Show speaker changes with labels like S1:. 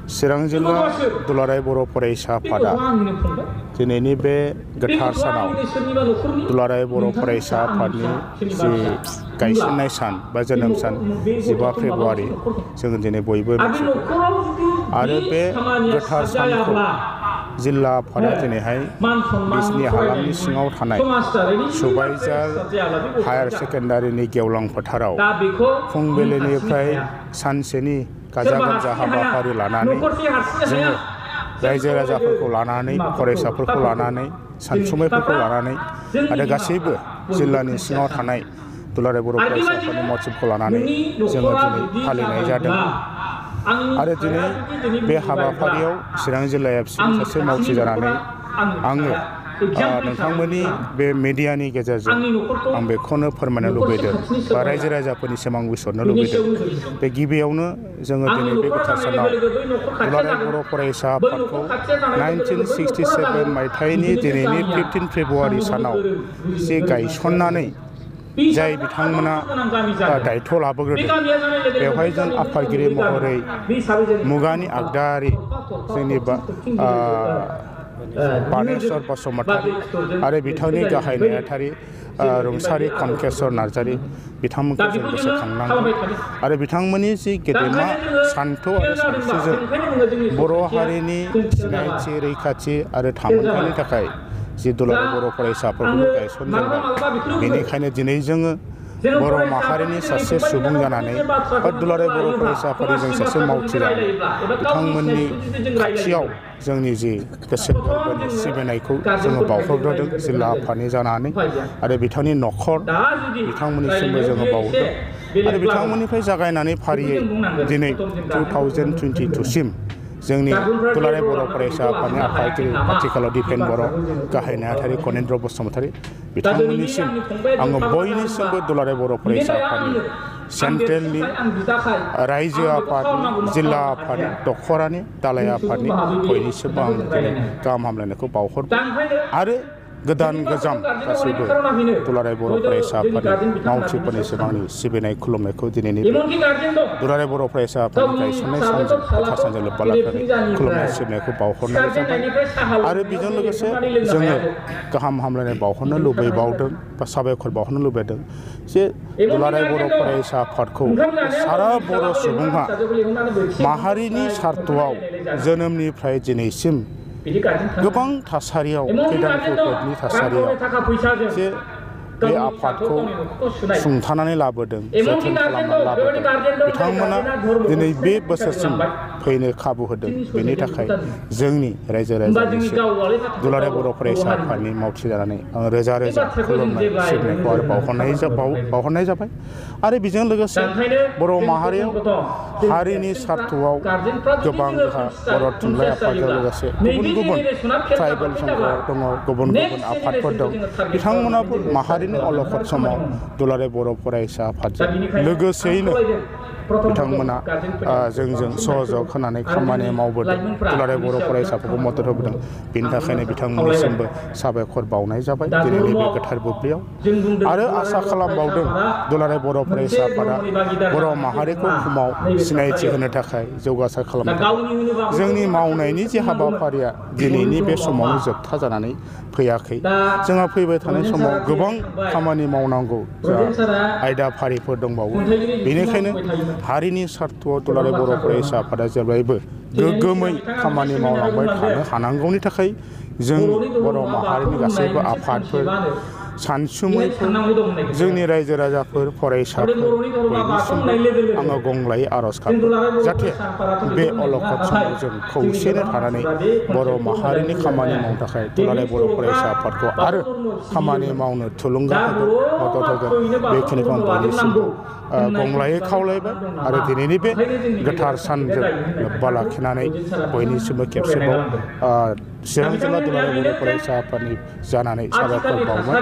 S1: चिरां जिल्ला दुलाराय बर' फरायसा आफादा दिनैनि बे गोथार सानाव दुलाराय बर' फरायसा आफादनि जि गायसननाय सान बा जोनोम सान 15 फेब्रुवारि जों दिनै बयबो मिथियो आरो बे गोथार सानखौ जिल्ला आफादा दिनैहाय बिसनि हालामनि सिङाव थानाय सुबाइजार हायार सेकेन्डारिनि गेवलां फोथाराव फुंबिलिनिफ्राय सानसेनि गाजा गोमजा हाबाफारि लानानै जोङो रायजो राजाफोरखौ लानानै फरायसाफोरखौ लानानै सानसुमैफोरखौ लानानै आरो गासैबो जिल्लानि सिङाव थानाय दुलाराय बर' फरायसा आफादनि मथसिबखौ लानानै जोङो दिनै फालिनाय जादों आरो दिनै बे हाबाफारियाव चिरां जिल्ला एफसिनि सासे मावथि जानानै आङो नोंथांमोननि बे मिडियानि गेजेरजों आं बेखौनो फोरमायनो लुबैदों बा रायजो राजाफोरनिसिम आं बिसरनो लुबैदों बे गिबियावनो जोङो दिनै बे गोथार सानाव दुलाराय बर' फरायसा आफादखौ 1967 मायथाइनि दिनैनि 15 फेब्रुवारि सानाव जे गायसननानै जाय बिथांमोना दायथ' लाबोग्रोदों बेवहाय जों आफादगिरि महरै मुगानि आगदारि जोंनि बानेश्वर बसुमतारी आरो बिथांनि गाहाय नेहाथारि रुंसारि खनकेश्वर नार्जारी बिथांमोनखौ जों गोसोखांनांगोन आरो बिथांमोननि जि गेदेमा सान्थौ आरो सानस्रिजों बर' हारिनि सिनायथि रैखाथि आरो थामोन्थानि थाखाय जि दुलाराय बर' फरायसाफोरखौ गायसनजेनबाय बेनिखायनो दिनै जोङो बर' माहारिनि सासे सुबुं जानानै बा दुलाराय बर' फरायसा आफादनि सासे मावथि जानानै बिथांमोननि खाथियाव जोंनि जि गोसो गोरबोनि सिबिनायखौ जोङो बावहरग्रोदों जिल्ला आफादनि जानानै आरो बिथांनि न'खर बिथांमोननिसिमबो जोङो बावहरदों आरो बिथांमोननिफ्राय जागायनानै फारियै दिनै 2022 सिम जोंनि दुलाराय बर' फरायसा आफादनि आफादगिरि आथिखालाव दिपेन बर' गाहाय नेहाथारि कनेन्द्र बसुमतारी बिथांमोननिसिम आङो बयनिसिमबो दुलाराय बर' फरायसा आफादनि सेन्ट्रेलनि रायजो आफादनि जिल्ला आफादनि दख'रानि दालाय आफादनि बयनिसिमबो आं दिनै गाहाम हामलायनायखौ बावहरबाय आरो गोदान गोजाम गासैबो दुलाराय बर' फरायसा आफादनि मावथिफोरनिसिम आंनि सिबिनाय खुलुमनायखौ दिनैनि दुलाराय बर' फरायसा आफादनि गायसननाय सानजों गोथार सानजों लोब्बा लाखिनानै खुलुमनाय सिबिनायखौ बावहरनाय जाबाय आरो बेजों लोगोसे जोङो गाहाम हामलायनाय बावहरनो लुबैबावदों बा साबायखर बावहरनो लुबैदों जे दुलाराय बर' फरायसा आफादखौ सारा बर' सुबुंहा माहारिनि सार्थआव जोनोमनिफ्राय दिनैसिम गोबां थासारियाव खैदां खैफोदनि थासारियाव जे बे आफादखौ सुंथानानै लाबोदों जोथोन खालामनानै लाबोदों बिथांमोना दिनै बे बोसोरसिम फैनो खाबु होदों बेनि थाखाय जोंनि रायजो राजानिसिम दुलाराय बर' फरायसा आफादनि मावथि जानानै आं रोजा रोजा खुलुमनाय सिबिनायखौ आरो बावहरनाय जाबाय आरो बेजों लोगोसे बर' माहारियाव हारिनि सार्थआव गोबां जोंहा बर' थुनलाइ आफादजों लोगोसे गुबुन गुबुन ट्राइबेल संघ दङ गुबुन गुबुन आफादफोर दं बिथांमोनाबो माहारिनि अलखद समाव दुलाराय बर' फरायसा आफादजों लोगोसेयैनो बिथांमोना जोंजों सहयोग होनानै खामानि मावबोदों दुलाराय बर' फरायसाफोरखौ मदद होबोदों बेनि थाखायनो बिथांमोननिसिमबो साबायखर बावनाय जाबाय दिनैनि बे गोथार बुब्लियाव आरो आसा खालामबावदों दुलाराय बर' फरायसा आफादा बर' माहारिखौ बुहुमाव सिनायथि होनो थाखाय जौगासार खालामनो थाखाय जोंनि मावनायनि जे हाबाफारिया दिनैनि बे समावनो जोबथा जानानै फैयाखै जोंहा फैबाय थानाय समाव गोबां खामानि मावनांगौ आयदाफारिफोर दंबावो बेनिखायनो हारिनि सार्थआव दुलाराय बर' फरायसा आफादा जेब्लायबो गोग्गोमै खामानि मावलांबाय थानो हानांगौनि थाखाय जों बर' माहारिनि गासैबो आफादफोर सानसुमैफोर जोंनि रायजो राजाफोर फरायसाफोर बयनिसिमबो आङो गंलायै आर'ज गाबो जाहाथे बे अलखद समाव जों खौसेनो थानानै बर' माहारिनि खामानि मावनो थाखाय दुलाराय बर' फरायसा आफादखौ आरो खामानि मावनो थुलुंगा होगोन मदद होगोन बेखिनिखौ आं बयनिसिमबो गंलायै खावलायबाय आरो दिनैनि बे गोथार सानजों लोब्बा लाखिनानै बयनिसिमबो खेबसेबाव चिरां जिल्ला दुलाराय बर' फरायसा आफादनि जानानै साबायखर बावबाय।